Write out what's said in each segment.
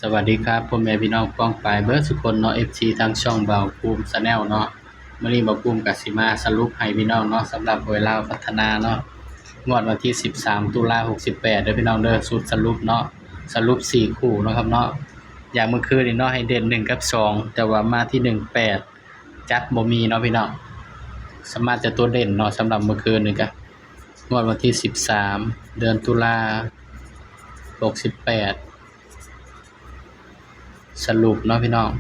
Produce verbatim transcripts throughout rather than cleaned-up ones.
สวัสดีครับ พ่อแม่พี่น้องป้องปายเบิดสุคนเนาะ เอฟซี ทางช่องบ่าวภูมิ Channel เนาะ มื้อนี้บ่าวภูมิก็สิมาสรุปให้พี่น้องเนาะ สำหรับหวยลาวพัฒนาเนาะ งวดวันที่สิบสาม ตุลา หกสิบแปด เด้อพี่น้องเด้อ ชุดสรุปเนาะ สรุปสี่คู่เนาะครับเนาะ อย่างเมื่อคืนนี้เนาะ ให้เด่นหนึ่งกับสอง แต่ว่ามาที่หนึ่งแปด จัดบ่มีเนาะพี่น้อง สามารถจะตัวเด่นเนาะ สำหรับเมื่อคืนนี้ก็ งวดวันที่สิบสาม เดือนตุลา หกสิบแปด สรุปเนาะพี่น้อง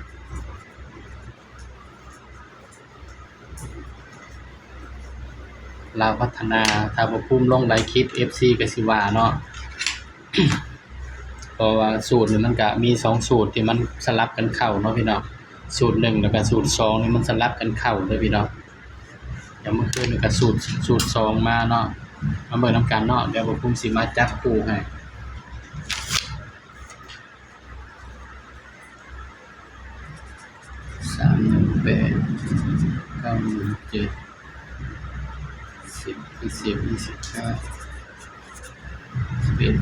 ลาวพัฒนา ถ้าบ่าวภูมิลงหลายคลิป เอฟซี ก็สิว่าเนาะ เพราะว่าสูตรนี่มันก็มีสองสูตรที่มันสลับกันเข้าเนาะพี่น้อง สูตรหนึ่งแล้วก็สูตรสองนี่มันสลับกันเข้าเด้อพี่น้อง เดี๋ยวเมื่อคืนนี่ก็สูตร สูตรสองมาเนาะ มาเบิ่งนำกันเนาะ เดี๋ยวบ่าวภูมิสิมาจับคู่ให้ สามหนึ่งแปด เก้าหนึ่งเจ็ด สิบ ยี่สิบ ยี่สิบห้า สิบเอ็ด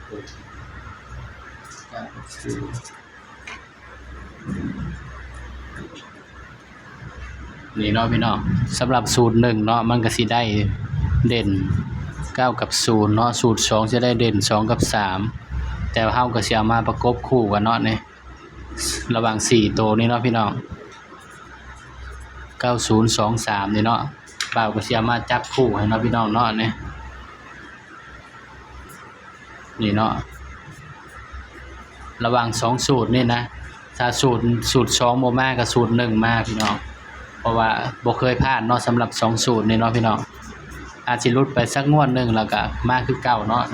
หก เก้า ศูนย์ นี่เนาะพี่น้อง สำหรับสูตรหนึ่งเนาะ มันก็สิได้เด่นเก้ากับศูนย์เนาะ สูตรสองจะได้เด่นสองกับสาม แต่เฮาก็สิเอามาประกบคู่กันเนาะนี่ ระหว่างสี่ตัวนี้เนาะพี่น้อง เก้าศูนย์สองสาม นี่เนาะ บ่าวก็สิเอามาจับคู่ให้เนาะพี่น้องเนาะนี่ นี่เนาะ ระหว่างสองสูตรนี่นะ ถ้าสูตร สูตรสองบ่มาก็สูตรหนึ่งมาพี่น้อง เพราะว่าบ่เคยพลาดเนาะ สำหรับสองสูตรนี่เนาะพี่น้อง อาจสิหลุดไปสักงวดหนึ่งแล้วก็มาคือเก่าเนาะ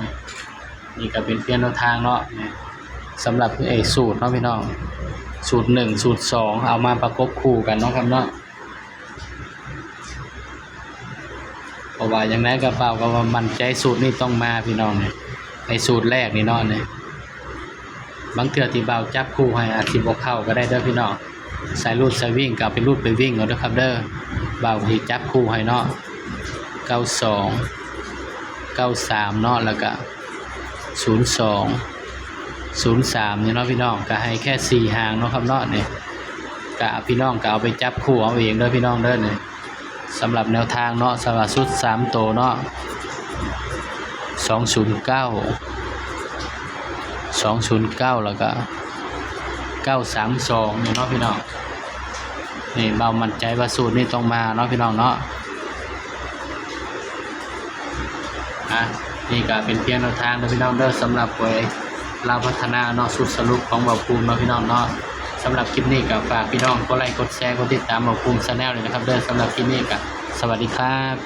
นี่ก็เป็นเพียงแนวทางเนาะ สำหรับไอ้สูตรเนาะพี่น้อง สูตรหนึ่ง สูตรสอง เอามาประกบคู่กันเนาะครับเนาะ เพราะว่าอย่างไรก็บ่าวก็ว่ามั่นใจสูตรนี้ต้องมาพี่น้องเนี่ย ไอ้สูตรแรกนี่เนาะเนี่ย บางเทื่อที่บ่าวจับคู่ให้อาจสิบ่เข้าก็ได้เด้อพี่น้อง สายรูดสายวิ่งก็เอาไปรูดไปวิ่งเอาเด้อครับเด้อ บ่าวสิจับคู่ให้เนาะ เก้าสอง เก้าสาม เนาะ แล้วก็ ศูนย์สอง ศูนย์สาม นี่เนาะพี่น้อง ก็ให้แค่สี่หางเนาะครับเนาะเนี่ย ก็พี่น้องก็เอาไปจับคู่เอาเองเด้อพี่น้องเด้อเนี่ย สำหรับแนวทางเนาะ สำหรับชุดสามตัวเนาะ สองศูนย์เก้า สองศูนย์เก้า แล้วก็ เก้าสามสอง นี่เนาะพี่น้อง นี่บ่าวมั่นใจว่าสูตรนี้ต้องมาเนาะพี่น้องเนาะ อ่ะ นี่ก็เป็นเพียงแนวทางเด้อพี่น้องเด้อ สำหรับหวยลาวพัฒนาเนาะ ชุดสรุปของบ่าวภูมิเนาะพี่น้องเนาะ สำหรับคลิปนี้ก็ฝากพี่น้องกดไลค์กดแชร์กดติดตามบ่าวภูมิ Channel เลยนะครับเด้อ สำหรับคลิปนี้ก็สวัสดีครับ